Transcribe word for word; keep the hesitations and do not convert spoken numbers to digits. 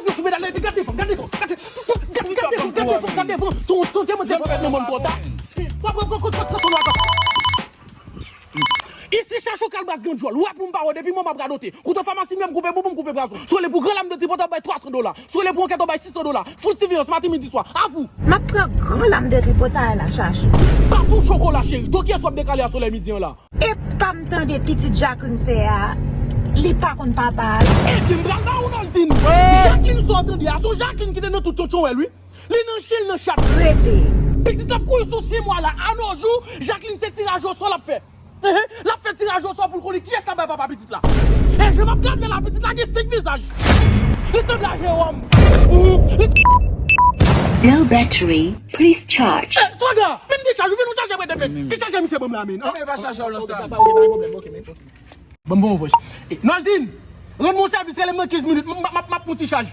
Yo sou medal la, epi gad devan, gad devan, gad devan, gad devan, gad devan. Ton, ton, te mwen te fè nan mòn twò ta. W ap pran kout, kout, kout, kout. Isi chache w kal baz grandyòl. W ap pou m pa wè depi mwen m ap radote. Koute famasi m, m koupe boubou, m koupe brazon. Si w rele pou gran lam de tripotay, w bay twa san dola. Si w rele pou ankèt, w bay sis san dola. Foul siveyans, maten, midi, swa. A vou. M ap pran gran lam de tripotay la chache. Baton chokola, cheri. Do kiyès w ap dekale a solèy midi an la? E pa m tande pitit Jacqueline fè a, li pa konn papa l. Ebyen, m pral ba ou, Noldine. Jacqueline sa w tande a, se yon Jacqueline ki te nan tout tchontchon wè l, wi. Li nan chen, l nan chat. Rete. Pitit la ap kouri sou sis mwa la. A nos jours, Jacqueline se tiraj osò l ap fè. Ehe, l ap fè tiraj osò pou l konnen kiyès k ap bay papa pitit la. E jan m ap gade la, pitit la gen senk vizaj. Li sanble a Jewòm. Mhm. Li Low battery, please charge. Eh, Swaga, men m gen chaj, ou vin ou chaje mwen demen. Ki chaj misye ban m la, men? Non, men pa chaje w nan sa. Ok, pa, ok, pa gen pwoblèm, ok, men, ok. Ban m voye yon vòs. Eh, Noldine, rann mwen yon sèvis, rele m nan kenz minit, m, m, m, m ap pran ti chaj.